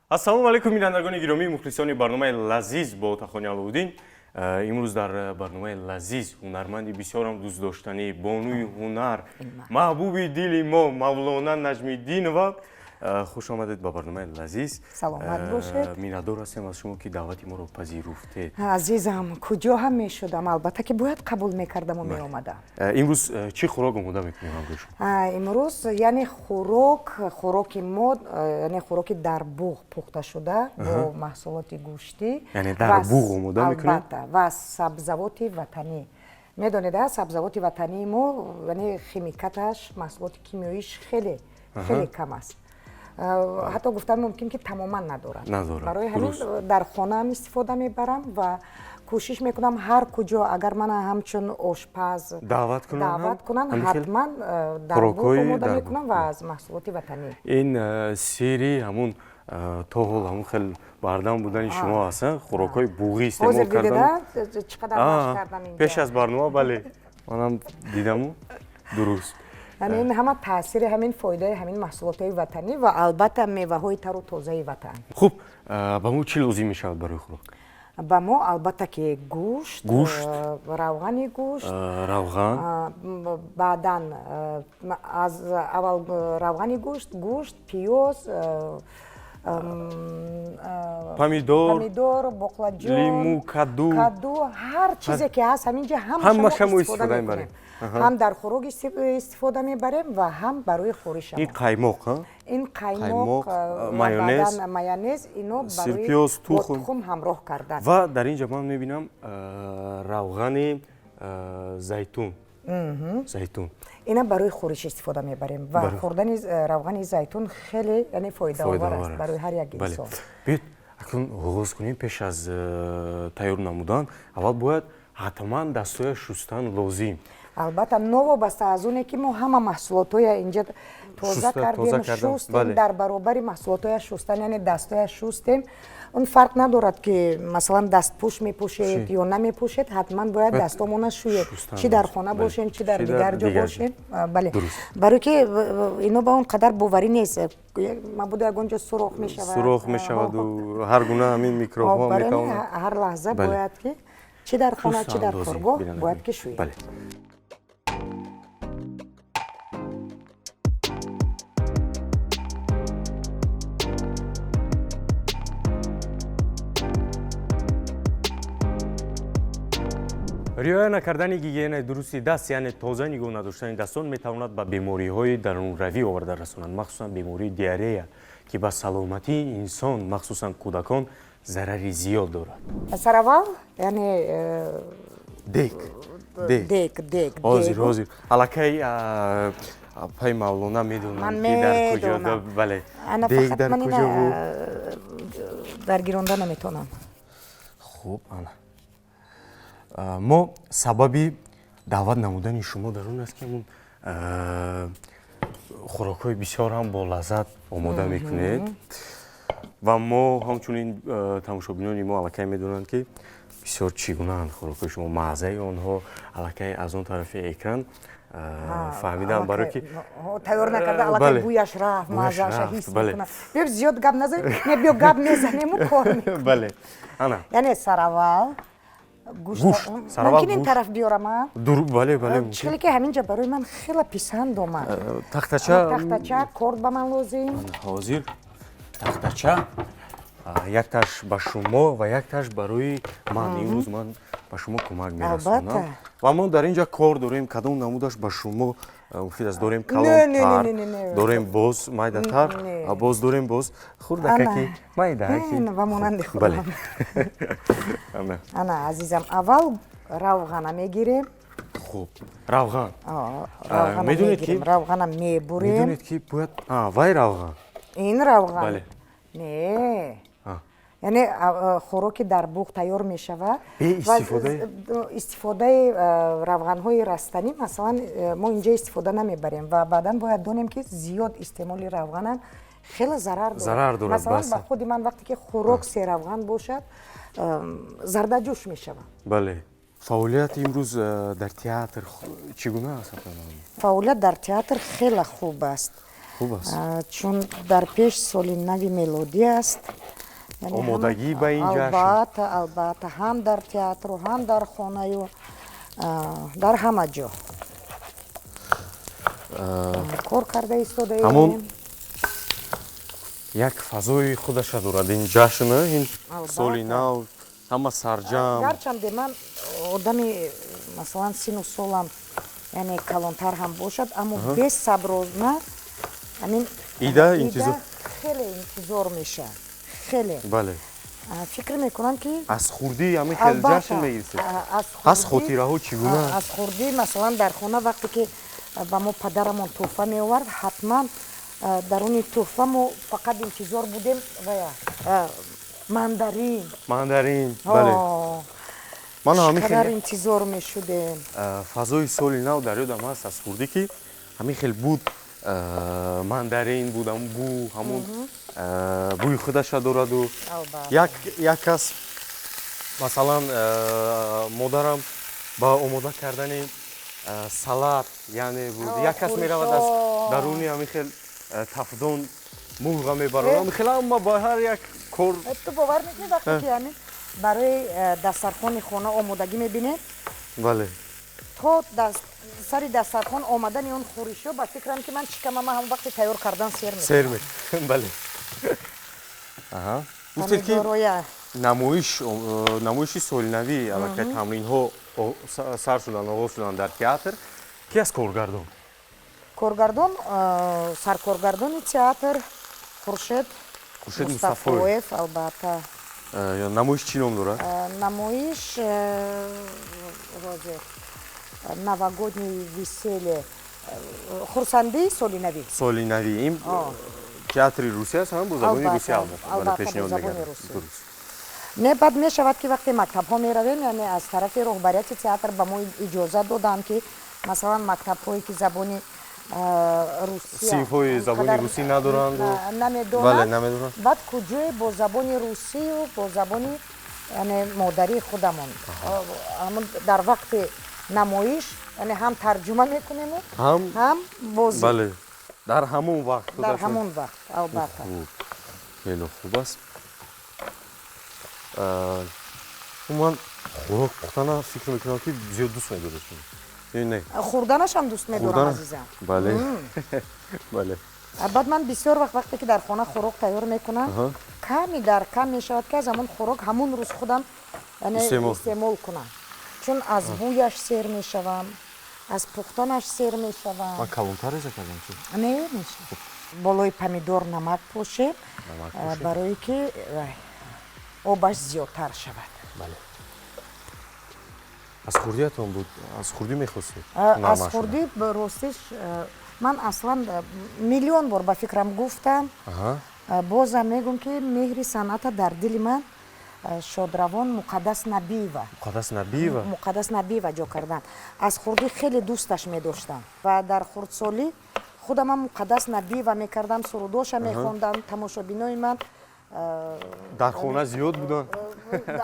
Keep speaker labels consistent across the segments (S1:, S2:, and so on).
S1: Ассалому алайкум, бинандагони гиромӣ, мухлисони барномаи Лазиз бо Тахони Аловуддин. Имрӯз дар барномаи Лазиз ҳунарманди бисёрам дӯстдоштанӣ, бонуи ҳунар, маҳбуби дили мо Мавлона Наҷмиддинова. Хуш омадед ба барномаи Лазиз.
S2: Саломат бошед.
S1: Миннатдор ҳастем аз шумо, ки даъвати моро пазируфтед.
S2: Азизам, куҷо ҳам мешудам, албатта ки бояд қабул мекардаму меомадам.
S1: Имрӯз чӣ хӯрок омода мекунем ҳамроҳи шумо?
S2: Имрӯз, яъне, хӯроки мо, яъне хӯроки дар буғ пухташуда бо маҳсулоти гӯштӣ.
S1: Яъне дар буғ омода мекунем?
S2: Албатта, ва сабзавоти ватанӣ. Медонед, сабзавоти ватании мо, яъне химикаташ, маҳсулоти кимиёиш хеле хеле кам аст, ҳатто гуфтан мумкин, ки тамоман надорад. Барои ҳамин дар хонаам истифода мебарам ва кӯшиш мекунам, ҳар куҷо агар мана ҳамчун ошпаз
S1: даъват
S2: кунанд, ҳатман дар буғ омода мекунам ва аз маҳсулоти ватанӣ.
S1: Ин сирри ҳамун то ҳол ҳамун хел бардам будани шумо аст, хӯрокҳои буғӣ истеъмол
S2: кардан. Чӣ қадар машқ кардам инҷа.
S1: Пеш аз барнома, бале, манам дидаму, дуруст.
S2: Яъне ин ҳама таъсири ҳамин, фоидаи ҳамин маҳсулотҳои ватанӣ ва албатта меваҳои тару тозаи ватан.
S1: Хуб, ба мо чӣ лозим мешавад барои хӯрок?
S2: Ба мо, албатта ки, гӯшт.
S1: Гӯшт.
S2: Равғани гӯшт.
S1: Равған.
S2: Баъдан аз аввал равғани гӯшт, гӯшт, пиёз,
S1: помидор.
S2: Помидор, боқлаҷон.
S1: Лиму, каду.
S2: Каду, ҳар чизе ки ҳаст ҳамин ҷа, ҳамаша мо истифода мекунем. Ҳам дар хӯрок истифода мебарем ва ҳам барои хӯриша.
S1: Ин қаймоқ.
S2: Ин қаймоқ.
S1: Майонез.
S2: Майонез, ино барои
S1: сирпиёз, тухм.
S2: Тухм ҳамроҳ кардан.
S1: Ва дар ин ҷа ман мебинам равғани зайтун, зайтун.
S2: Ина барои хӯриш истифода мебарем ва хӯрдани равғани зайтун хеле, яъне, фоидаовар аст барои ҳар як инсон.
S1: Биёед, акнун оғоз кунем. Пеш аз тайёр намудан аввал бояд ҳатман дастҳоя шустан лозим.
S2: Албатта, новобаста аз оне ки мо ҳама маҳсулотҳоя инҷа тоза кардем, шустем, дар баробари маҳсулотҳоя шустан, яъне дастҳоя шустем, он фарқ надорад, ки масалан дастпӯш мепӯшед ё намепӯшед, ҳатман бояд дастомона шӯед, чӣ дар хона бошем, чӣ дар дигар ҷо бошем. Бале, барое ки ино ба он қадар боварӣ нест, мабодо ягон ҷо сурох мешавад.
S1: Сурох мешаваду ҳар гуна ҳамин микробҳо метавонад.
S2: Ҳар лаҳза бояд ки чӣ дар хона, чӣ дар коргоҳ бояд ки шӯед.
S1: Риоя накардани гигиенаи дурусти даст, яъне тоза нигоҳ надоштани дастон, метавонад ба бемориҳои дарунравӣ оварда расонад, махсусан бемории диарея, ки ба саломатии инсон, махсусан кӯдакон, зарари зиёд дорад.
S2: Сараввал, яъне
S1: Дек.
S2: Дек, дек.
S1: Ҳозир, ҳозир, аллакай апаи Мавлона медонам, ки дар куҷо, бале, дег дар куҷо.
S2: Даргиронда наметавонам.
S1: Хуб, ана мо сабаби даъват намудани шумо дар он аст, ки ҳамун хӯрокҳои бисёр ҳам болаззат омода мекунед ва мо ҳамчунин тамошобинони мо аллакай медонанд, ки бисёр чӣ гунаанд хӯрокҳои шумо, маъзаи онҳо аллакай аз он тарафи экран фаҳмидам, барое ки
S2: тайёр накарда аллакай бӯяш рафт, маззаша ҳис мекунам. Биё, зиёд гап назанем, не, биё, гап мезанему, кор мекунем.
S1: Бале, ана.
S2: Яъне сараввал
S1: гӯшт.
S2: Мумкин ин тараф биёрам?
S1: Бале, бале.
S2: Хеле ки ҳамин ҷа барои ман хеле писанд омад.
S1: Тахтача.
S2: Тахтача, корд ба ман лозим.
S1: Ҳозир, тахтача якташ ба шумо ва якташ барои ман. Имрӯз ман ба шумо кӯмак мерасонам ва мо дар ин ҷа кор дорем. Кадом намудаш ба шумо муфид аст? Дорем калонтар, дорем боз майдатар, боз дорем боз хурдакаки, майдааки.
S2: Ва монанди худам. Ана, азизам, аввал равғана мегирем.
S1: Хуб, равған.
S2: Медонед ки равғана мебурем.
S1: Медонед ки бояд вай равған.
S2: Ин равған?
S1: Бале.
S2: Не, яъне хӯроки дар буғ тайёр мешавад. Истифодаи равғанҳои растанӣ, масалан, мо инҷа истифода намебарем ва баъдан бояд донем, ки зиёд истеъмоли равғанам хеле зарар
S1: дорад.
S2: Масалан, ба худи ман вақте ки хӯрок серавған бошад, зардаҷӯш мешавам.
S1: Бале. Фаъолият имрӯз дар театр чӣ гуна аст?
S2: Фаъолият дар театр хеле хуб аст.
S1: Хуб аст.
S2: Чун дар пеш соли нави мелодӣ аст.
S1: Омодагӣ ба ин ҷашн.
S2: Албатта, албатта, ҳам дар театру, ҳам дар хонаю, дар ҳама ҷо кор карда истодаем.
S1: Ҳамон як фазои худаша дорад ин ҷашн, ин соли нав, ҳама сарҷам.
S2: Гарчанде ман одами, масалан, сину солам, яъне, калонтар ҳам бошад, аммо бесаброна ҳамин
S1: ида интизор,
S2: хеле интизор мешавад, хеле.
S1: Бале.
S2: Фикр мекунам, ки
S1: Аз хурдӣ ҳамин хел ҷашн мегирифтед? Аз хотираҳо чӣ гуна?
S2: Аз хурдӣ, масалан, дар хона вақте ки ба мо падарамон тӯҳфа меовард, ҳатман даруни тӯҳфа мо фақат интизор будем вая мандарин.
S1: Мандарин, бале.
S2: Ман ҳамин қадар интизор мешудем.
S1: Фазои соли нав дар ёдам ҳаст аз хурдӣ, ки ҳамин хел буд, мандарин буд, ҳамун бӯ, ҳамун бӯи худаша дораду як кас, масалан, модарам ба омода кардани салат, яъне, буд, як кас меравад, аз даруни ҳамин хел тафдон мурға мебарад, ҳамин хел ҳама ба ҳар як кор.
S2: Ту бовар мекунӣ, вақте ки ҳамин барои дастархони хона омодагӣ мебинем,
S1: бале,
S2: то сари дастархон омадани он хӯришҳо, ба фикрам, ки ман шикамама ҳамон вақти тайёр кардан сер.
S1: Сер, бале. Гуфтед, ки намоиши солинавӣ аллакай тамринҳо сар шуданд, оғоз шуданд дар театр. Ки аст коргардон?
S2: Коргардон, саркоргардони театр Хуршед
S1: Хуршед.
S2: Мустафоев, албатта.
S1: Намоиш чӣ ном дорад?
S2: Намоиш ҳозир «Новогоднее веселье», хурсандии соли навӣ.
S1: Соли навӣ. Ин театри русия аст, ҳам бо забони русия
S2: албатта, бо забони русия. Не, баъд мешавад, ки вақте мактабҳо меравем, яъне аз тарафи роҳбарияти театр ба мо иҷозат доданд, ки, масалан, мактабҳое ки забони русия
S1: Синфҳои забони русӣ надоранд.
S2: Намедонанд, баъд куҷое бо забони русию бо забони, яъне, модарии худамон дар вақти намоиш, яъне, ҳам тарҷума мекунему ҳам бозӣ.
S1: Бале, дар ҳамон вақт.
S2: Дар ҳамон вақт, албатта.
S1: Хеле хуб аст. Умуман, хӯрок пухтана, фикр мекунам, ки зиёд дӯст медоред, не?
S2: Хӯрданашам дӯст медорам, азизам.
S1: Бале, бале.
S2: Баъд ман бисёр вақт, вақте ки дар хона хӯрок тайёр мекунам, ками дар кам мешавад, ки аз ҳамон хӯрок ҳамон рӯз худам истеъмол кунам, чун аз бӯяш сер мешавам, аз пухтанаш сер мешавам.
S1: Ман калонтар реза кардам чи?
S2: Не, мешавад. Болои помидор намак пошем, барое ки обаш зиёдтар шавад.
S1: Бале, аз хурдиятон буд? Аз хурдӣ мехостед?
S2: Аз хурдӣ, ростиш, ман аслан миллион бор ба фикрам гуфтам, бозам мегӯм, ки меҳри санъата дар дили ман шодравон Муқаддас Набиева.
S1: Муқаддас Набиева.
S2: Муқаддас Набиева ҷо кардан. Аз хурдӣ хеле дӯсташ медоштам ва дар хурдсолӣ худамам Муқаддас Набиева мекардам, сурудоша мехондам, тамошобинои ман
S1: Дар хона зиёд буданд?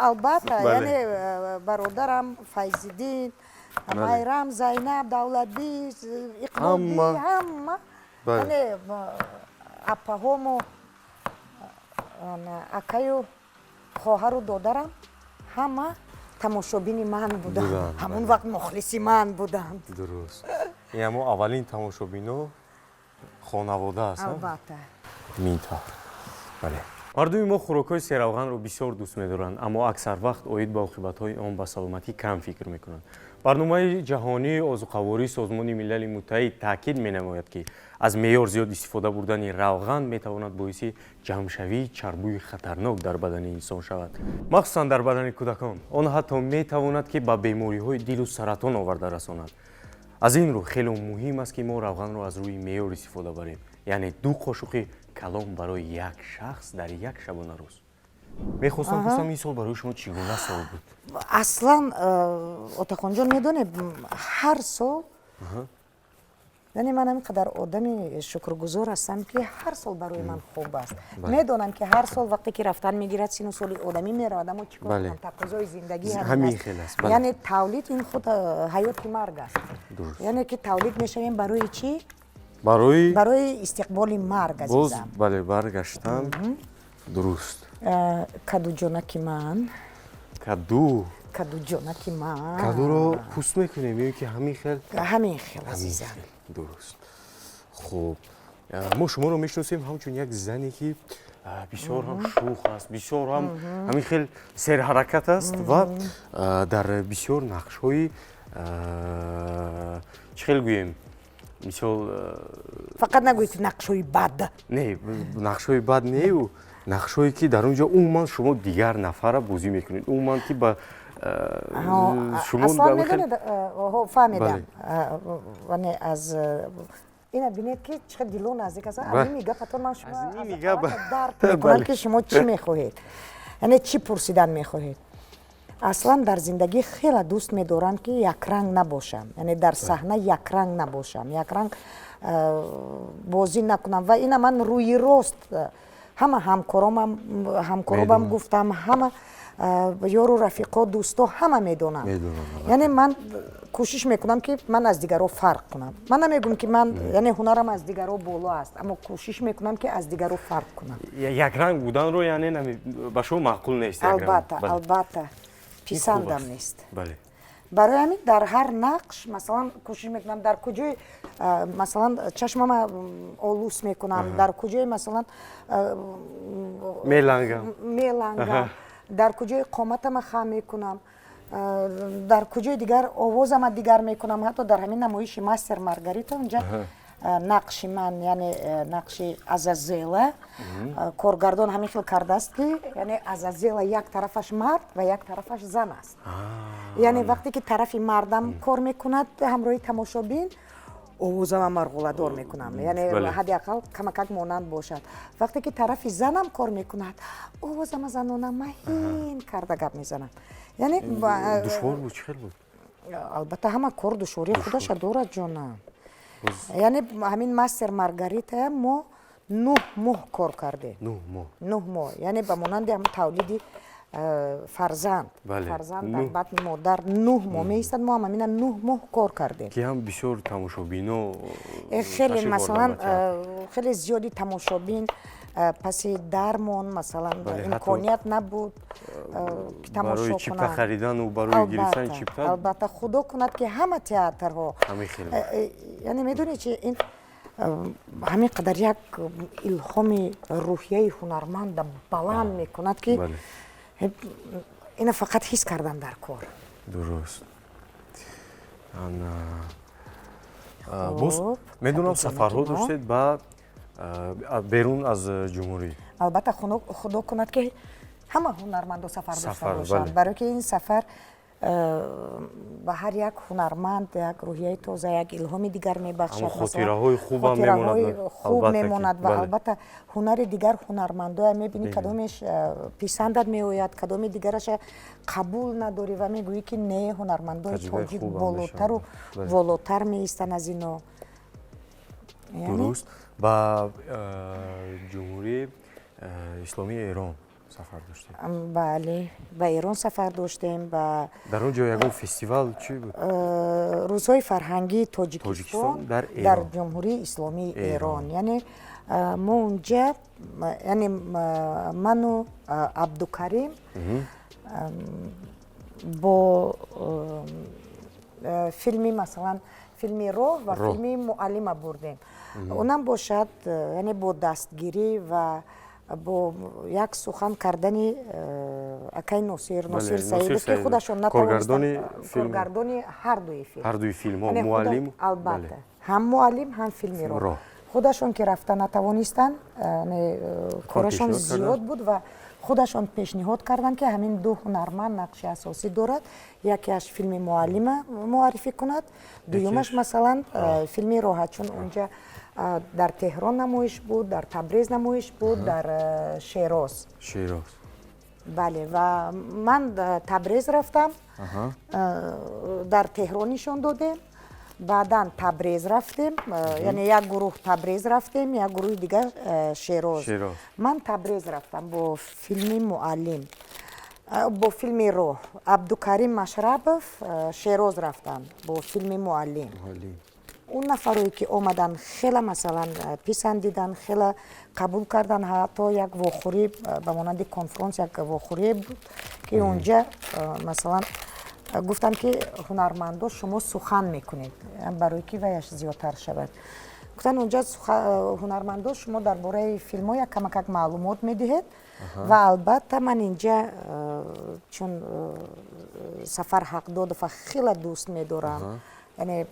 S2: Албатта, яъне, бародарам Файзиддин, Майрам, Зайнаб, Давлатби, Иқболби, ҳама, яъне, апаҳому акаю хоҳару додарам ҳама тамошобини ман буданд, ҳамон вақт мухлиси ман буданд.
S1: Дуруст, ин ҳамо аввалин тамошобино хонавода аст.
S2: Албатта.
S1: Минтавр, бале. Мардуми мо хӯрокҳои серавғанро бисёр дӯст медоранд, аммо аксар вақт оид ба оқибатҳои он ба саломатӣ кам фикр мекунанд. Барномаи ҷаҳонии озуқавории Созмони Милали Муттаҳид таъкид менамояд, ки аз меъёр зиёд истифода бурдани равған метавонад боиси ҷамъшавии чарбӯи хатарнок дар бадани инсон шавад, махсусан дар бадани кӯдакон. Он ҳатто метавонад, ки ба бемориҳои дилу саратон оварда расонад. Аз ин рӯ хело муҳим аст, ки мо равғанро аз рӯи меъёр истифода барем, яъне 2 қошуқи калон барои як шахс дар як шабонарӯз. Мехостам пурсам, ин сол барои шумо чӣ гуна сол буд?
S2: Аслан, Отахонҷон, медонед, ҳар сол, яъне, ман ҳамин қадар одами шукргузор ҳастам, ки ҳар сол барои ман хуб аст. Медонам, ки ҳар сол вақте ки рафтан мегирад, сину соли одамӣ меравад, аммо чӣ кор кунам, тақозои зиндагӣ
S1: ҳамин хел аст.
S2: Яъне, тавлид ин худ ҳаёти марг аст. Яъне, ки тавлид мешавем барои чӣ? Барои истиқболи марг, азизам.
S1: Боз, бале, баргаштан, дуруст.
S2: Кадуҷонаки ман.
S1: Каду.
S2: Кадуҷонаки ман.
S1: Кадуро пӯст мекунем ё ки ҳамин хел?
S2: Ҳамин хел, азизам.
S1: Дуруст. Хуб, мо шуморо мешиносем ҳамчун як зане, ки бисёр ҳам шух аст, бисёр ҳам ҳамин хел серҳаракат аст ва дар бисёр нақшҳои, чӣ хел гӯем, мисол...
S2: Фақат нагӯед нақшҳои бад.
S1: Не, нақшҳои бад нею, нақшҳое ки дар он ҷо умуман шумо дигар нафарра бозӣ мекунед, умуман ки ба
S2: шумо фаҳмидам. Аз ина бинед, ки чӣ қадр дило наздик аст. Аз ними гапатон ман шумо дарк мекунам, ки шумо чӣ мехоҳед, яъне чӣ пурсидан мехоҳед. Аслан дар зиндагӣ хеле дӯст медорам, ки якранг набошам, яъне дар саҳна якранг набошам, якранг бозӣ накунам. Ва ина ман рӯи рост ҳама ҳамкоромам гуфтам, ҳама ёру рафиқо, дӯсто, ҳама медонанд. Яъне ман кӯшиш мекунам, ки ман аз дигарро фарқ кунам. Ман намегӯям, ки ман, яъне, ҳунарам аз дигарро боло аст, аммо кӯшиш мекунам, ки аз дигарро фарқ кунам.
S1: Якранг буданро, яъне, ба шумо маъқул нест?
S2: Албатта, албатта, писандам нест. Барои ҳамин дар ҳар нақш, масалан, кӯшиш мекунам, дар куҷои, масалан, чашмама олус мекунам, дар куҷои, масалан,
S1: мелангам.
S2: Мелангам, дар куҷои қоматама хам мекунам, дар куҷои дигар овозама дигар мекунам. Ҳатто дар ҳамин намоиши «Мастер Маргарита» унҷа нақши ман, яъне нақши Азазела, коргардон ҳамин хел кардааст, ки, яъне, Азазела як тарафаш мард ва як тарафаш зан аст. Яъне вақте ки тарафи мардам кор мекунад ҳамроҳи тамошобин, овозама марғуладор мекунам, яъне ҳадди ақал камакак монанд бошад. Вақте ки тарафи занам кор мекунад, овозама занона маҳин карда гап мезанам, яъне...
S1: Душвор буд, чӣ хел буд?
S2: Албатта, ҳама кор душвории худаша дорад, ҷонам. Яъне ҳамин «Мастер Маргаритая» мо 9 моҳ кор кардем.
S1: 9 моҳ.
S2: 9 моҳ, яъне ба монанди ҳамн тавлиди фарзанд. Фарзанд дар батни модар 9 моҳ меистад, мо ҳам ҳамина 9 моҳ кор кардем.
S1: Ки ҳам бисёр тамошобино
S2: хеле, масалан, хеле зиёди тамошобин паси дармон, масалан, имконият набуд, ки тамошо
S1: барои чипта харидану барои гирифтани чипта.
S2: Албатта, худо кунад, ки ҳама театрҳо, яъне медонед чи, ин ҳамин қадар як илҳоми рӯҳияи ҳунарманда баланд мекунад, ки ина фақат ҳис кардан дар кор.
S1: Дуруст. Боз медонам, сафарҳо доштед ба берун аз ҷумҳурӣ.
S2: Албатта, худо кунад, ки ҳама ҳунармандо сафар дошта бошанд, барое ки ин сафар ба ҳар як ҳунарманд як рӯҳияи тоза, як илҳоми дигар мебахшад.
S1: Хотираҳои хубам
S2: хуб мемонад ва, албатта, ҳунари дигар ҳунармандоя мебинӣ, кадомеш писандат меояд, кадоми дигараша қабул надорӣ ва мегӯӣ, ки не, ҳунармандои тоҷик болотару волотар меистанд аз ино.
S1: Дуруст. Ба Ҷумҳурии Исломии Эрон сафар доштем?
S2: Бале, ба Эрон сафар доштем, ба
S1: Дар он ҷо ягон фестивал чӣ буд?
S2: Рӯзҳои фарҳангии Тоҷикистон дар Ҷумҳурии Исломии Эрон. Яъне мо унҷа, яъне ману Абдукарим бо филми, масалан, филми «Роҳ» ва филми «Муаллима» бурдем. Онам бошад, яъне бо дастгирӣ ва бо як сухан кардани акай Носир, Носир Саидов, ки худашон натавонистанд, коргардони ҳардуи филм.
S1: Ҳардуи филмҳо, «Муаллим».
S2: Албатта, ҳам «Муаллим», ҳам филми «Роҳ». Худашон ки рафта натавонистанд, корашон зиёд буд, ва худашон пешниҳод карданд, ки ҳамин ду ҳунарманд нақши асосӣ дорад, якеаш филми «Муаллима» муаррифӣ кунад, дуюмаш, масалан, филми «Роҳа», чун унҷа дар Теҳрон намоиш буд, дар Табрез намоиш буд, дар Шероз.
S1: Шероз.
S2: Бале, ва ман Табрез рафтам, дар Теҳрон нишон додем, баъдан Табрез рафтем, яъне як гурӯҳ Табрез рафтем, як гурӯҳи дигар Шероз. Ман Табрез рафтам бо филми «Муаллим», бо филми «Роҳ». Абдукарим Машрабов Шероз рафтанд бо филми «Муаллим». Он нафарое ки омаданд, хела, масалан, писандидан, хела қабул кардан. Ҳатто як вохӯрӣ ба монанди конфронс, як вохӯрие буд, ки онҷа, масалан, гуфтанд, ки ҳунармандо, шумо сухан мекунед, барои ки ваяш зиёдтар шавад. Гуфтанд, онҷа ҳунармандо, шумо дар бораи филмҳо як камакак маълумот медиҳед. Ва албатта ман инҷа, чун Сафар Ҳақдодова хеле дӯст медорам, яъне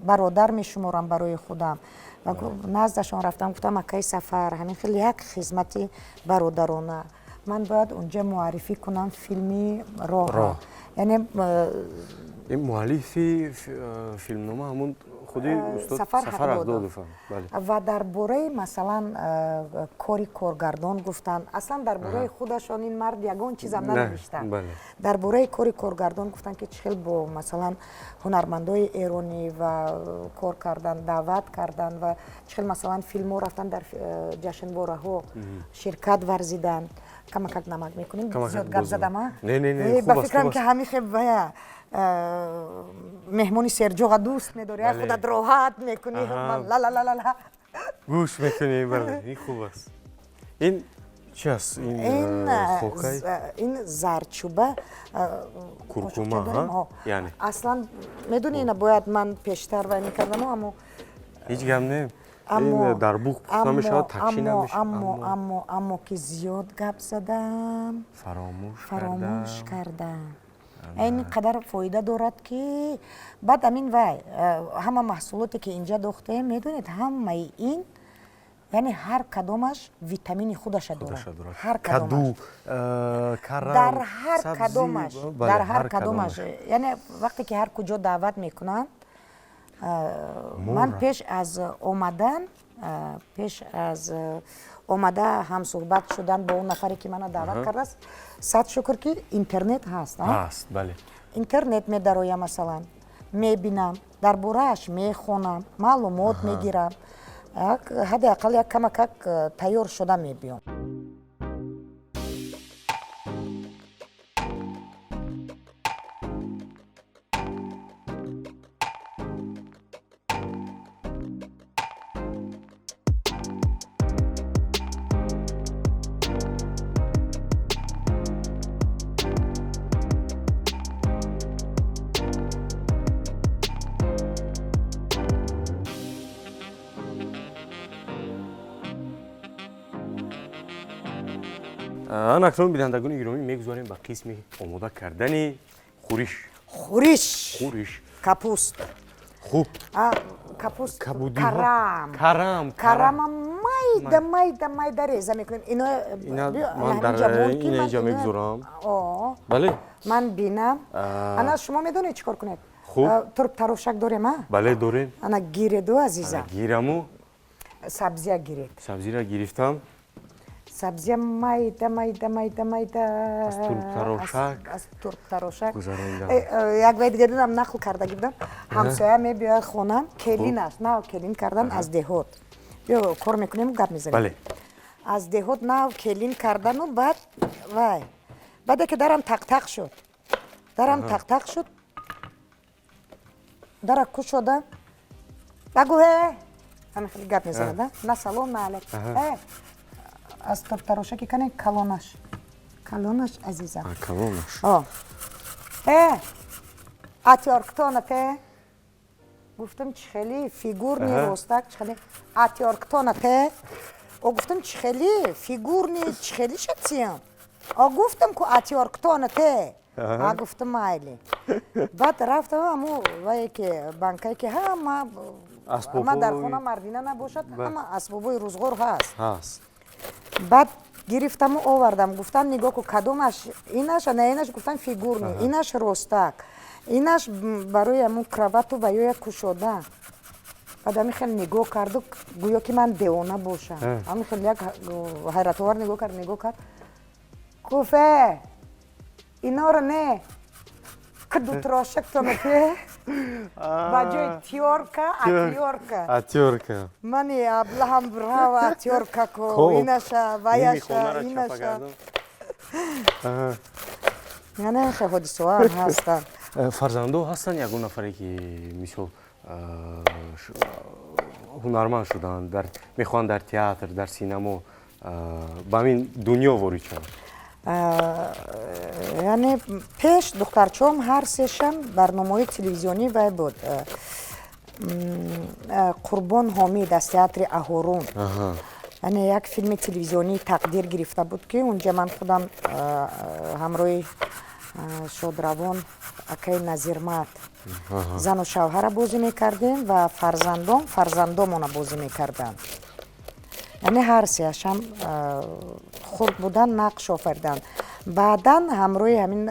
S2: бародар мешуморам барои худам, ва наздашон рафтам, гуфтам: «Акаи Сафар, ҳамин хел як хизмати бародарона, ман бояд унҷа муаррифӣ кунам филми Роҳ», яъне
S1: Ин муаллифи филмнома ҳамун худи устод
S2: Сафар
S1: Сафар
S2: Ҳақдодов.
S1: Ҳақдодов, бале.
S2: Ва дар бораи, масалан, кори коргардон гуфтанд. Аслан дар бораи худашон ин мард ягон чизам нанавиштанд. Дар бораи кори коргардон гуфтанд, ки чӣ хел бо, масалан, ҳунармандои эронӣ ва кор кардан, даъват кардан, ва чӣ хел, масалан, филмҳо рафтан, дар ҷашнвораҳо ширкат варзидан. Камакак намак мекунем. Зиёд гап задам?
S1: Не, не, не.
S2: Ба фикрам, ки ҳамин хел вая меҳмони серҷоға дӯст медорӣ, худат роҳат мекунӣ, ла-ла-ла-ла.
S1: Гӯш мекунӣ, бале, ин хуб аст. Ин чи аст? Ин
S2: ин зардчӯба.
S1: Куркума, яъне.
S2: Аслан, медони, ина бояд ман пештар вай мекардам, аммо
S1: Ҳеҷ гап не, ин дар буғ пухта мешавад, такши намешавад.
S2: Аммо ки зиёд гап задам.
S1: Фаромӯш.
S2: Фаромӯш кардам. Ин қадар фоида дорад, ки баъд амин вай ҳама маҳсулоте, ки инҷа дохтаем, медонед, ҳамаи ин, яъне ҳар кадомаш витамини худаша дорад.
S1: Ҳар каду,
S2: карам, дар ҳар кадомаш, дар ҳар кадомаш. Яъне вақте ки ҳар куҷо даъват мекунанд, ман пеш аз омада ҳамсӯҳбат шудан бо он нафаре, ки мана даъват кардааст, сад шукр, ки интернет ҳаст.
S1: Ҳаст, бале.
S2: Интернет медароям, масалан, мебинам, дар борааш мехонам, маълумот мегирам, ҳадди ақал як камакак тайёр шуда мебиём.
S1: Ан акнун, бинандагони гиромӣ, мегузарем ба қисми омода кардани хӯриш.
S2: Хӯриш.
S1: Хӯриш.
S2: Капуст.
S1: Хуб.
S2: Капуст.
S1: Кабудиҳо.
S2: Карам.
S1: Карам.
S2: Карама майда, майда, майда реза мекунем. Ино
S1: Ман дар инҷа мегузорам, бале.
S2: Ман бинам. Ана, шумо медонед, чӣ кор кунед?
S1: Хуб.
S2: Турб-тарошак дорем, а?
S1: Бале, дорем.
S2: Ана, гиреду, азизам.
S1: Гираму.
S2: Сабзия гиред.
S1: Сабзира гирифтам.
S2: Сабзия майда, майда, майда, майда.
S1: Аз турбтарошак.
S2: Аз турбтарошак.
S1: Гузарондам.
S2: Як вай дига дидам, нақл кардаги будам. Ҳамсоя мебиёяд хонам, келинаш нав келин кардан аз деҳот. Биё, кор мекунем, гап мезанем.
S1: Бале.
S2: Аз деҳот нав келин кардану баъд вай, баъде ки дарам тақтақ шуд, дарам тақтақ шуд, дара кушода, багу: «Э», ҳамин хеле гап мезанад, на салом, на алек. «Э, аз турбтарошаки кане калонаш, калонаш, азизам».
S1: Калонаш.
S2: «Э, атёрктонате?» Гуфтам: «Чӣ хели фигурный, ростак, чӣ хели атёрктонате?» О, гуфтам: «Чӣ хели фигурный, чӣ хели шатсиям?» О, гуфтам ку: «Атёрктонате?» А, гуфтам: «Майли». Баъд рафтам, аму вае ки банкае, ки ҳама ма дар хона мардина набошад, ҳама асбобои рӯзғор ҳаст.
S1: Ҳаст.
S2: Баъд гирифтаму овардам, гуфтам: «Нигоҳ ку, кадомаш инаш, на инаш?» Гуфтам: «Фигурный, инаш ростак, инаш барои амун кровату ва ё як кушода». Баъд ҳамин хел нигоҳ карду, гӯё ки ман девона бошам, ҳамин хел як ҳайратовар нигоҳ кард, нигоҳ кард, гуфт: «Э, иноро не, кудутрошактонате, ба ҷои тёрка отвёртка».
S1: Отвёртка.
S2: Мани аблаҳам брава, отвёртка ко инаша, ваяша, инаша. Яна хе ҳодисаҳоам ҳастанд.
S1: Фарзандо ҳастанд? Ягон нафаре, ки мисол ҳунарманд шуданд, мехоҳанд дар театр, дар синамо ба ҳамин дунё ворид шаванд?
S2: Яъне пеш духтарчаҳом ҳар сешам барномаҳои телевизионӣ вай буд. Қурбон Ҳомид аз театри Аҳорун, яъне як филми телевизионии тақдир гирифта буд, ки унҷа ман худам ҳамроҳи шодравон акаи Назирмат зану шавҳара бозӣ мекардем ва фарзандом фарзандомона бозӣ мекарданд. Яъне ҳар сеашам хурд будан нақш офариданд. Баъдан ҳамроҳи ҳамин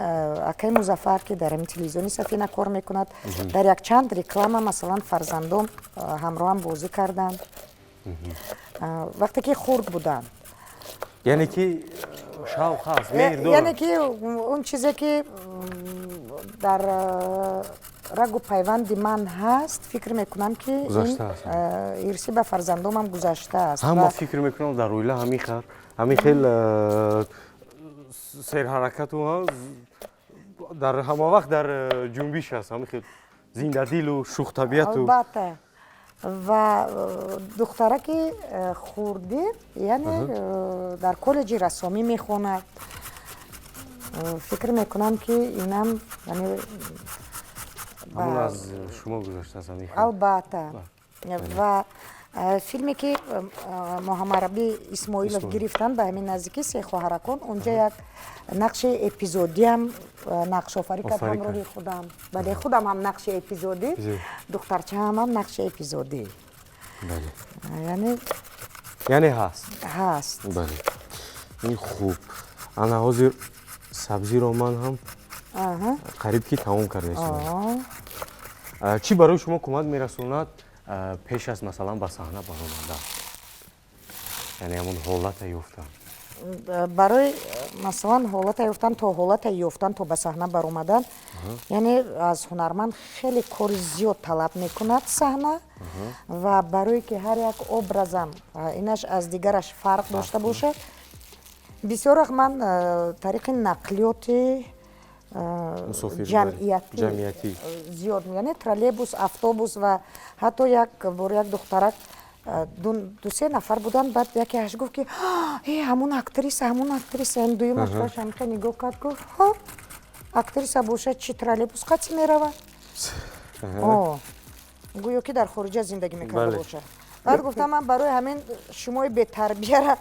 S2: акаи Музаффар, ки дар ҳамин телевизиони Сафина кор мекунад, дар якчанд реклама, масалан, фарзандом ҳамроҳам бозӣ карданд, вақте ки хурд буданд.
S1: Яъне ки шавқ ҳаст, меҳр дорад.
S2: Яъне ки он чизе ки дар рагу пайванди ман ҳаст, фикр мекунам, ки ирсӣ ба фарзандомам гузаштааст.
S1: Ҳама фикр мекунам, дар оила ҳамин хел серҳаракату дар ҳама вақт дар ҷунбиш аст, ҳамин хел зиндадилу шӯхтабиату.
S2: Албатта. Ва духтараки хурдӣ, яъне, дар коллеҷи рассомӣ мехонад. Фикр мекунам, ки инам яъне
S1: ҳамон аз шумо гузаштааст.
S2: Албатта. Ва филме ки Муҳаммадраби Исмоилов гирифтанд ба ҳамин наздикӣ, «Се хоҳаракон», унҷа як нақши эпизодиам нақшофарӣ кард ҳамроҳи худам. Бале, худам ҳам нақши эпизодӣ, духтарчаам ҳам нақши эпизодӣ. Яъне
S1: Яъне ҳаст.
S2: Ҳаст.
S1: Бале, ин хуб. Ана ҳозир сабзиро ман ҳам қариб ки тамом кардаистам. Чӣ барои шумо кӯмак мерасонад пеш аз, масалан, ба саҳна баромадан, яъне ҳамон ҳолата ёфтан?
S2: Барои, масалан, ҳолата ёфтан, то ҳолата ёфтан, то ба саҳна баромадан, яъне аз ҳунарманд хеле кори зиёд талаб мекунад саҳна. Ва барое ки ҳар як образам инаш аз дигараш фарқ дошта бошад, бисёр вақт ман тариқи нақлиёти ҷамъиятӣ зиёд, яъне троллейбус, автобус. Ва ҳатто як бор як духтарак, дусе нафар буданд, баъд якеаш гуфт, ки э, ҳамун актриса, ҳамун актриса. Ин дуюмаш ҳамихе нигоҳ кард, гуфт: «Ҳо, актриса бошад, чи троллейбус қатъи меравад?» Гӯё ки дар хориҷа зиндагӣ мекарда бошад. Баъд гуфтам: «Ман барои ҳамин шумои бетарбияра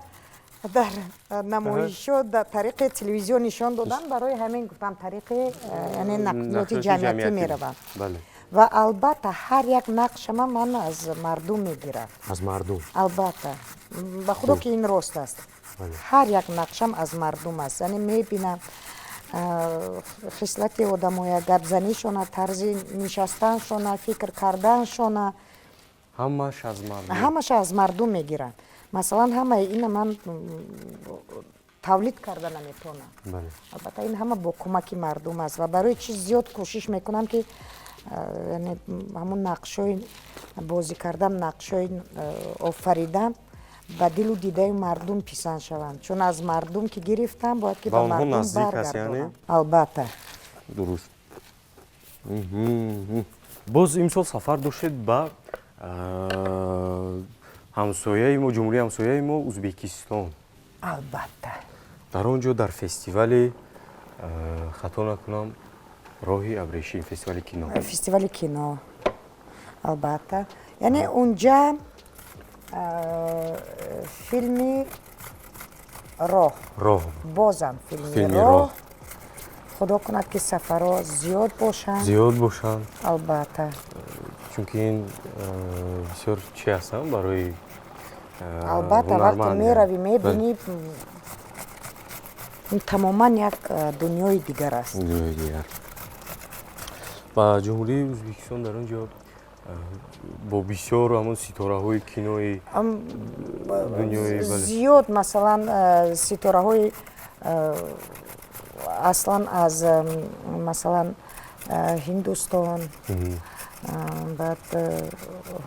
S2: дар намоишҳо дар тариқи телевизион нишон додам». Барои ҳамин гуфтам, тариқи, яъне, нақлиёти ҷамъиятӣ меравам. Ва албатта, ҳар як нақшама ман аз мардум мегирам.
S1: Аз мардум.
S2: Албатта, ба худо ки ин рост аст. Ҳар як нақшам аз мардум аст. Яъне мебинам хислати одамоя, гапзанишона, тарзи нишастаншона, фикр карданшона.
S1: Ҳамаш аз мардум.
S2: Ҳамаша аз мардум мегирам. Масалан, ҳамаи ина ман тавлид карда наметавонам. Албатта, ин ҳама бо кӯмаки мардум аст. Ва барои чи зиёд кӯшиш мекунам, ки яъне ҳамун нақшҳои бозӣ кардам, нақшҳои офаридам ба дилу дидаи мардум писанд шаванд, чун аз мардум ки гирифтам, бояд ки ба мардум баргардонам, албатта.
S1: Дуруст. Боз имсол сафар доштед ба ҳамсояи мо, ҷумҳурии ҳамсояи мо, Узбекистон.
S2: Албатта.
S1: Дар он ҷо дар фестивали, хато накунам, «Роҳи абрешим», фестивали кино.
S2: Фестивали кино, албатта. Яъне унҷа филми «Роҳ».
S1: «Роҳ».
S2: Бозам филми «Роҳ». Худо кунад, ки сафарҳо зиёд бошанд.
S1: Зиёд бошанд.
S2: Албатта.
S1: Чунки ин бисёр чи ҳастам барои
S2: Албатта, вақте меравӣ, мебинӣ, ин тамоман як дунёи дигар аст.
S1: Дунёи дигар. Ба Ҷумҳурии Ӯзбекистон, дар он ҷо бо бисёр ҳамон ситораҳои кинои дунёи.
S2: Зиёд, масалан, ситораҳои аслан аз, масалан, Ҳиндустон, баъд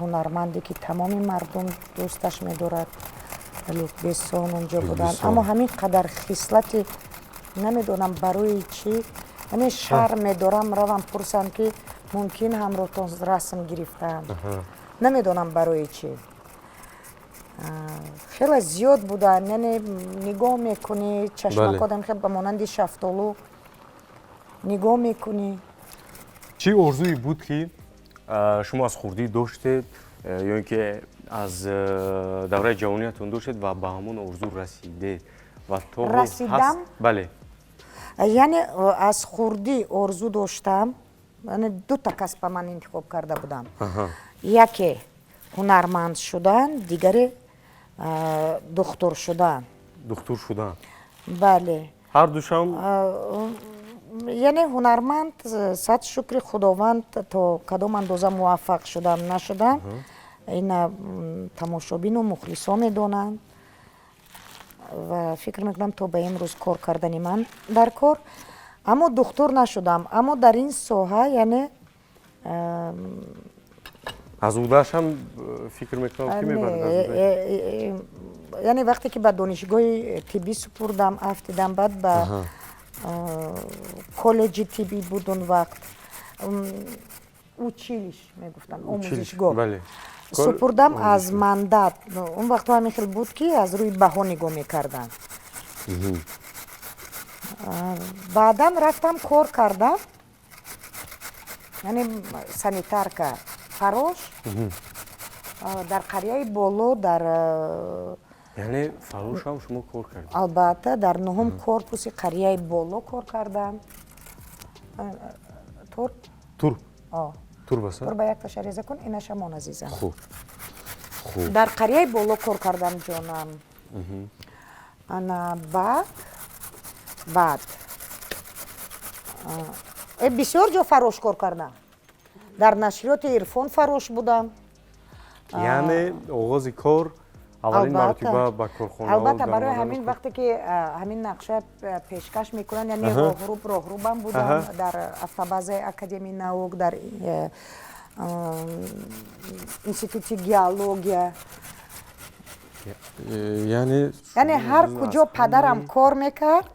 S2: ҳунарманде ки тамоми мардум дӯсташ медорад, Люк Бессон, унҷо буданд. Аммо ҳамин қадар хислати, намедонам барои чӣ, яъне шарм медорам равам пурсам, ки Мумкин ҳамроҳтон расм гирифтам, намедонам барои чӣ. Хеле зиёд буданд, яъне нигоҳ мекунӣ, чашмакодам хел ба монанди шафтолу нигоҳ мекунӣ.
S1: Чӣ орзуе буд, ки шумо аз хурдӣ доштед ё ин ки аз давраи ҷавониятон доштед ва ба ҳамон орзу расидед ва то
S2: Расидам?
S1: Бале.
S2: Яъне аз хурдӣ орзу доштам, яъне дута касба ман интихоб карда будам: яке ҳунарманд шудан, дигаре духтур шудан.
S1: Духтур шудан.
S2: Бале.
S1: Ҳар душам.
S2: Яъне ҳунарманд, сад шукри Худованд, то кадом андоза муваффақ шудам, нашудам, ина тамошобину мухлисо медонанд ва фикр мекунам, то ба имрӯз кор кардани ман дар кор. Аммо духтур нашудам, аммо дар ин соҳа, яъне
S1: Аз уҳдаашам фикр мекунам, ки мебарад.
S2: Яъне вақте ки ба донишгоҳи тиббӣ супурдам, афтидам, баъд ба коллеҷи тиббӣ буд, он вақт училище мегуфтанд, омӯзишгоҳ супурдам аз мандат. Он вақтҳо ҳамин хел буд, ки аз рӯи баҳо нигоҳ мекарданд. Баъдан рафтам, кор кардам, яъне санитарка, фарош дар қарияи Боло, дар
S1: Яъне фарошам шумо кор кардед?
S2: Албатта, дар нуҳум корпуси қарияи Боло кор кардам. Тур.
S1: Тур, турбаса.
S2: Турба якташа реза кун, инашамон, азизам.
S1: Хуб, хуб.
S2: Дар қарияи Боло кор кардам, ҷонам. Ана баъд бисёр ҷо фарош кор кардам, дар нашриёти «Ирфон» фарош будам.
S1: Яъне оғози кор, аввалин маротиба ба корхона.
S2: Албатта, барои ҳамин вақте ки ҳамин нақша пешкаш мекунанд, яъне роҳруб, роҳрубам будам дар автобазаи Академияи наук, дар Институти геология.
S1: Яъне
S2: Яъне ҳар куҷо падарам кор мекард,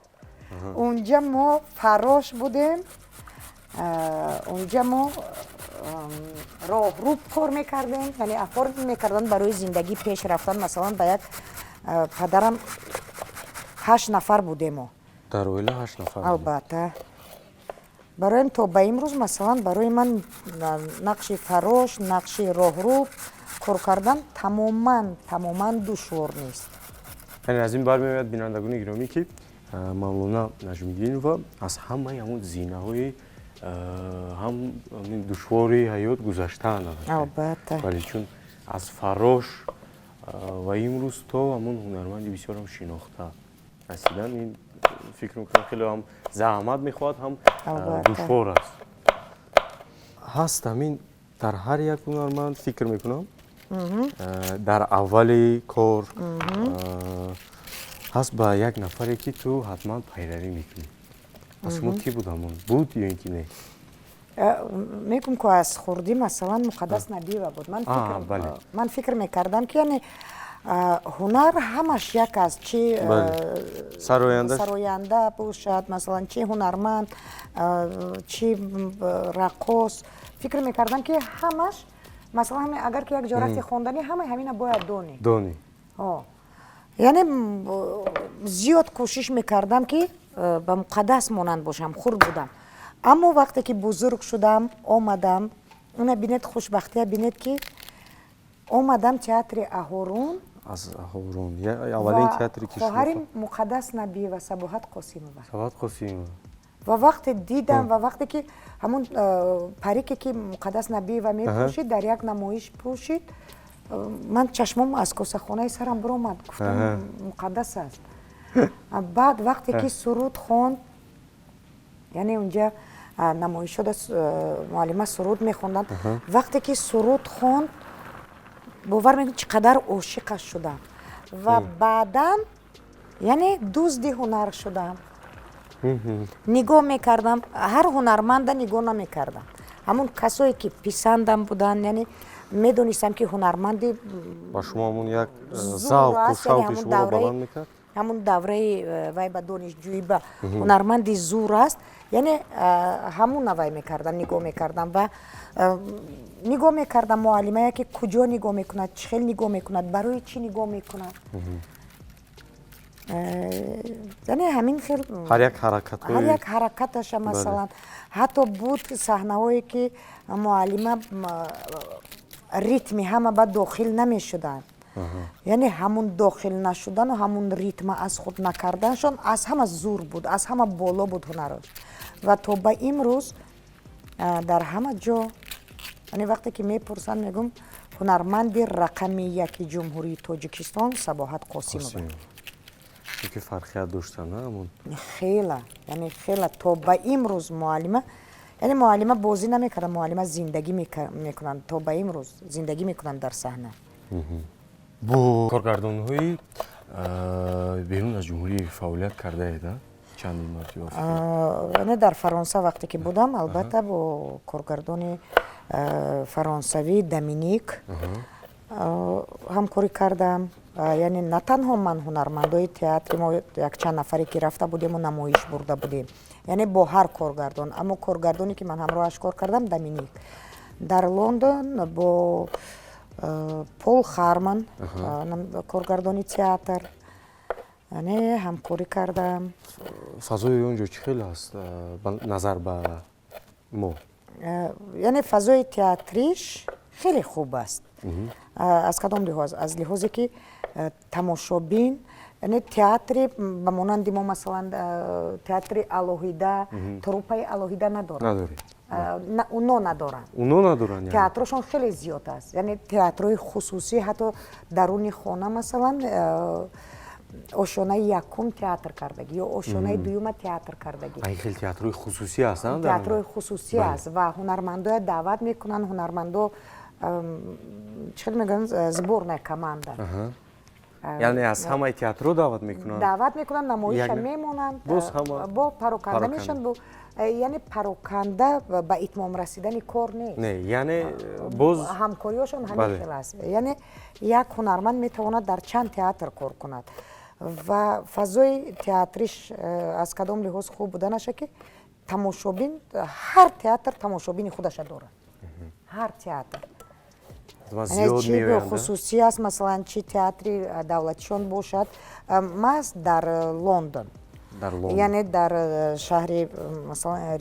S2: унҷа мо фарош будем, унҷа мо роҳруб кор мекардем, яъне оформ мекарданд барои зиндагӣ пеш рафтан. Масалан, ба як падарам ҳашт нафар будемо.
S1: Дар оила ҳашт нафар?
S2: Албатта. Бароям то ба имрӯз, масалан, барои ман нақши фарош, нақши роҳруб кор кардан тамоман, тамоман душвор нест.
S1: Яъне аз ин бармеояд, бинандагони гиромӣ, ки Мавлона Наҷмиддинова аз ҳамаи ҳамон зинаҳои ҳам душвори ҳаёт гузаштаанд.
S2: Албатта.
S1: Вале чун аз фарош ва имрӯз то ҳамон ҳунарманди бисёрам шинохта расидан, ин фикр мекунам, хеле ҳам заҳмат мехоҳад, ҳам душвор аст. Ҳаст ҳамин дар ҳар як ҳунарманд, фикр мекунам, дар аввали кор ҳаст ба як нафаре, ки ту ҳатман пайравӣ мекунӣ. Аз шумо кӣ буд ҳамон, буд ё ин ки не?
S2: Мегӯм ку, аз хурдӣ, масалан, Муқаддас Набиева буд. Ман фикр мекардам, ки яъне ҳунар ҳамаш як аст, чи сароянда бошад, масалан, чи ҳунарманд, чи раққос. Фикр мекардам, ки ҳамаш, масалан, агар ки як ҷо рафти хонданӣ, ҳамаи ҳамина бояд донӣ.
S1: Донӣ.
S2: Яъне зиёд кӯшиш мекардам, ки ба Муқаддас монанд бошам, хурд будам. Аммо вақте ки бузург шудам, омадам, уна бинед, хушбахтия бинед, ки омадам театри Аҳорун.
S1: Аз Аҳорун аввалин театре ки
S2: Хоҳари Муқаддас Набиева, Сабоҳат Қосимова.
S1: Сабоҳат Қосимова.
S2: Ва вақте дидам ва вақте ки ҳамон парике, ки Муқаддас Набиева мепӯшид, дар як намоиш пӯшид, ман чашмом аз косахонаи сарам биромад, гуфтам: «Муқаддас аст». Баъд вақте ки суруд хонд, яъне унҷа намоишода муаллима суруд мехонданд, вақте ки суруд хонд, бовар мекунед, чӣ қадар ошиқаш шудам ва баъдан, яъне, дузди ҳунар шудам. Нигоҳ мекардам, ҳар ҳунарманда нигоҳ намекардам, ҳамон касое ки писандам буданд, яъне медонистам, ки ҳунарманди
S1: Ба шумо ҳамон як завқу шавқи шуморо баланд мекард.
S2: ҳамун давраи вай ба донишҷӯӣ ба ҳунарманди зур аст, яъне ҳамуна вай мекардам, нигоҳ мекардам ва нигоҳ мекардам муаллимая, ки куҷо нигоҳ мекунад, чӣ хел нигоҳ мекунад, барои чӣ нигоҳ мекунад. Яъне ҳамин хел
S1: ҳар як ҳаракат,
S2: ҳар як ҳаракаташа. Масалан, ҳатто буд саҳнаҳое, ки муаллима ритми ҳама ба дохил намешуданд, яъне ҳамун дохил нашудану ҳамун ритма аз худ накарданшон аз ҳама зур буд, аз ҳама боло буд ҳунараш. Ва то ба имрӯз дар ҳама ҷо, яъне вақте ки мепурсанд, мегӯм: ҳунарманди рақами яки Ҷумҳурии Тоҷикистон Сабоҳат Қосимова.
S1: Чунки фарқият доштан ҳамун.
S2: Хела, яъне хела. То ба имрӯз муаллима, яъне муаллима бозӣ намекарданд, муаллима зиндагӣ мекунанд, то ба имрӯз зиндагӣ мекунанд дар саҳна.
S1: Бо коргардонҳои берун аз ҷумҳурӣ фаъолият кардаед чандин маротиба?
S2: Яъне дар Фаронса вақте ки будам, албатта, бо коргардони фаронсавӣ Доминик ҳамкорӣ кардам. Яъне на танҳо ман, ҳунармандои театри мо якчанд нафаре ки рафта будему намоиш бурда будем, яъне бо ҳар коргардон, аммо коргардоне ки ман ҳамроҳаш кор кардам, Доминик. Дар Лондон бо Пол Харман, коргардони театр, яъне ҳамкорӣ кардам.
S1: Фазои он ҷо чӣ хел аст назар ба мо?
S2: Яъне фазои театриш хеле хуб аст. Аз кадом лиҳоз? Аз лиҳозе ки тамошобин, яъне театри ба монанди мо, масалан, театри алоҳида, труппаи алоҳида надорад, уно надоранд.
S1: Уно надоранд.
S2: Театрошон хеле зиёд аст, яъне театрҳои хусусӣ, ҳатто даруни хона, масалан, ошёнаи якум театр кардагӣ ё ошёнаи дуюма театр кардагӣ.
S1: Ин хел театрҳои хусусӣ ҳастанд.
S2: Театрҳои хусусӣ аст ва ҳунармандоя даъват мекунанд, ҳунармандо чӣ хел мегӯянд, сборная команда.
S1: Яъне аз ҳамаи театрҳо даъват мекунанд.
S2: Даъват мекунанд, намоиша мемонанд, бо пароканда мешаванд. Яъне пароканда ба итмом расидани кор нест.
S1: Не, яъне боз
S2: ҳамкориҳошон ҳамин хел аст, яъне як ҳунарманд метавонад дар чанд театр кор кунад. Ва фазои театриш аз кадом лиҳоз хуб буданаша, ки тамошобин, ҳар театр тамошобини худаша дорад, ҳар театр, чи хусусӣ аст, масалан, чи театри давлатишон бошад. Маҳз дар Лондон, яъне дар шаҳри, масалан,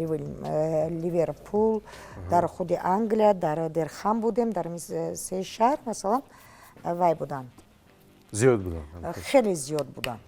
S2: Ливерпул, дар худи Англия, дар Дурхам будем, дар се шаҳр, масалан, вай буданд.
S1: Зиёд буданд.
S2: Хеле зиёд буданд.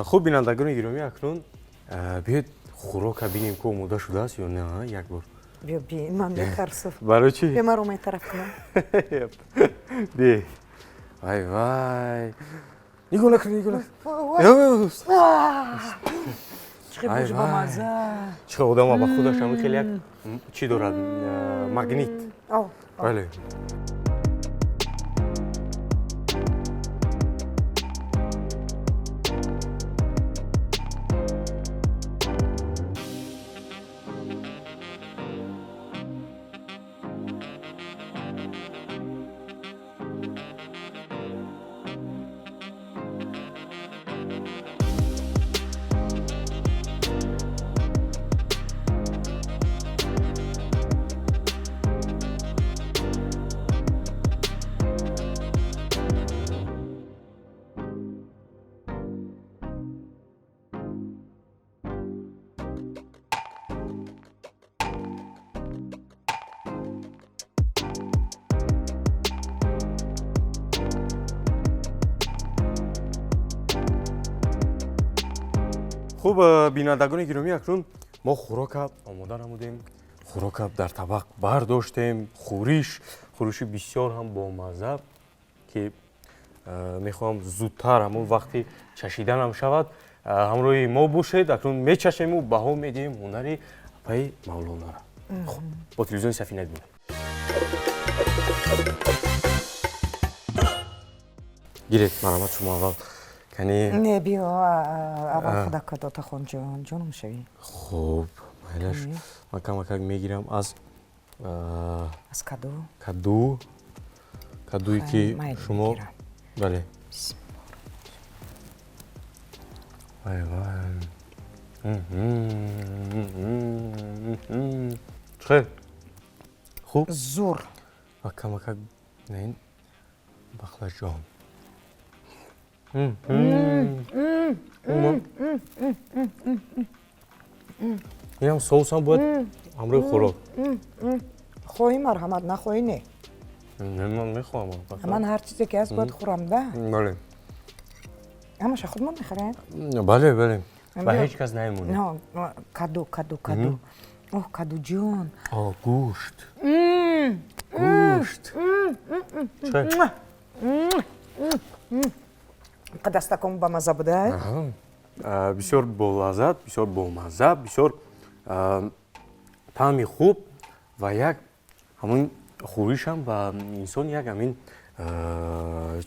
S1: Хуб, бинандагони гиромӣ, акнун биёед хӯрока бинем, ки омода шудааст ё не, як бор.
S2: Биё, би, ман метарсам.
S1: Барои чӣ?
S2: Биё, маро метараф кунам.
S1: Би, вай, вай, нигоҳ накун, нигоҳ накун.
S2: Чӣ буш бамаза!
S1: Чӣ одама ба худаш ҳамин хеле як чӣ дорад, магнит, бале. Хуб, бинандагони гиромӣ, акнун мо хӯрока омода намудем, хӯрока дар табақ бардоштем, хӯриши бисёр ҳам бомазза, ки мехоҳам зудтар ҳамон вақти чашиданам шавад. Ҳамроҳи мо бошед, акнун мечашему баҳо медиҳем ҳунари апаи Мавлонара. Хуб, бо телевизиони Сафина бимонед. Гиред, марҳамат, шумо аввал кани.
S2: Не, биё, аввал худака дотахон ҷон, ҷоном шавӣ.
S1: Хуб, майлаш, ман камакак мегирам аз
S2: аз каду.
S1: Каду, кадуе ки шумо, бале. Вай вай. Чӣ? Хуб?
S2: Зур.
S1: Ва камакак ин бақлаҷон. Инам соусам бояд ҳамроҳи хӯрок.
S2: Хоҳӣ, марҳамат, нахоҳӣ, не.
S1: Не, ман мехоҳам.
S2: Ман ҳар чизе ки ҳаст, бояд хӯрам, да?
S1: Бале.
S2: Ҳамаша худмон мехӯрем?
S1: Бале, бале. Ба ҳеҷ кас намемонем.
S2: Каду, каду, каду. Оҳ, кадуҷон.
S1: О, гӯшт. Гӯшт. Чӣ?
S2: Дастаком бамазза буда?
S1: Бисёр болаззат, бисёр бомазза, бисёр таъми хуб ва як ҳамон хӯришам ба инсон як ҳамин,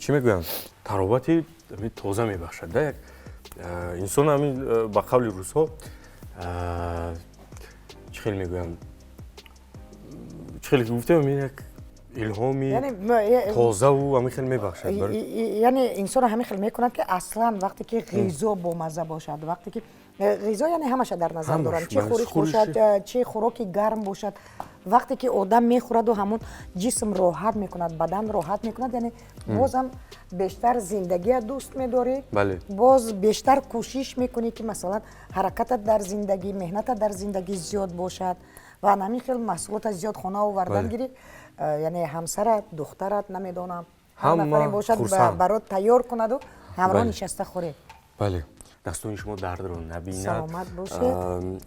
S1: чӣ мегӯянд, таровати тоза мебахшад. Да, як инсон ҳамин, ба қавли русҳо, чӣ хел мегӯянд, чӣ хеле ки гуфтем, ҳамин як илҳоми тозаву ҳамин хел мебахшад.
S2: Яъне инсонро ҳамин хел мекунад, ки аслан вақте ки ғизо бомазза бошад, вақте ки ғизо, яъне ҳамаша дар назар дорам, чӣ хӯриш бошад, чӣ хӯроки гарм бошад, вақте ки одам мехӯраду ҳамон ҷисм роҳат мекунад, бадан роҳат мекунад, яъне бозам бештар зиндагия дӯст медорӣ, боз бештар кӯшиш мекунӣ, ки масалан ҳаракатат дар зиндагӣ, меҳнатат дар зиндагӣ зиёд бошад ва ҳамин хел маҳсулота зиёд хона овардан гирӣ, яъне ҳамсарат, духтарат, намедонам, ҳар нафаре бошад, барот тайёр кунаду ҳамроҳ нишаста хӯред.
S1: Бале, дастони шумо дардро набинад.
S2: Саломат бошед.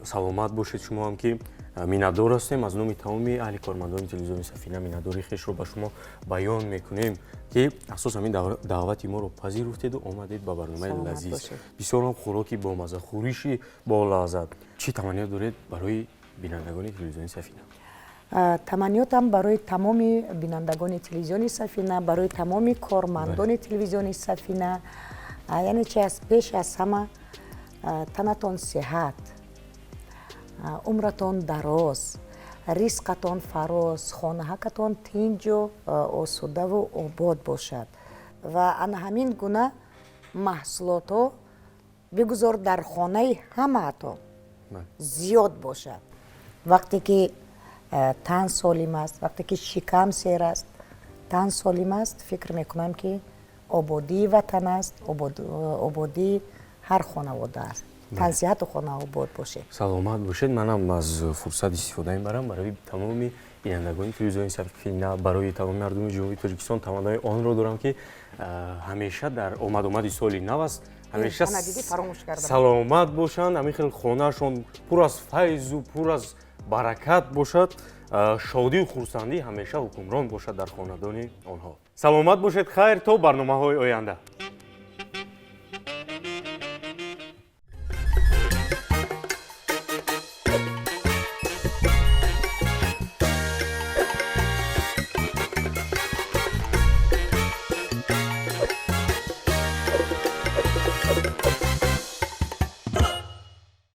S1: Саломат бошед шумо ҳам, ки миннатдор ҳастем. Аз номи тамоми аҳли кормандони телевизиони Сафина миннатдори хешро ба шумо баён мекунем, ки асос ҳамин даъвати моро пазируфтеду омадед ба барномаи лазиз. Бисёр ҳам хӯроки бомазза, хӯриши болаззат. Чӣ таманниёт доред барои бинандагони телевизиони Сафина?
S2: Таманниётам барои тамоми бинандагони телевизиони Сафина, барои тамоми кормандони телевизиони Сафина, яъне чи аз пеш аз ҳама танатон сиҳат, умратон дароз, ризқатон фароз, хонаҳакатон тинҷу осудаву обод бошад ва ана ҳамин гуна маҳсулотҳо бигузор дар хонаи ҳамаатон зиёд бошад. Вақте ки тан солим аст, вақте ки шикам сер аст, тан солим аст, фикр мекунам, ки ободии ватан аст, ободии ҳар хонавода аст. Тансиҳату хонаобод бошед.
S1: Саломат бошед. Манам аз фурсат истифода мебарам, барои тамоми бинандагони телевизиони Сафина, барои тамоми мардуми Ҷумҳурии Тоҷикистон таманнои онро дорам, ки ҳамеша дар омадомади соли нав аст, ҳамеша саломат бошанд, ҳамин хел хонаашон пур аз файзу пур аз баракат бошад, шодию хурсандӣ ҳамеша ҳукмрон бошад дар хонадони онҳо. Саломат бошед, хайр, то барномаҳои оянда.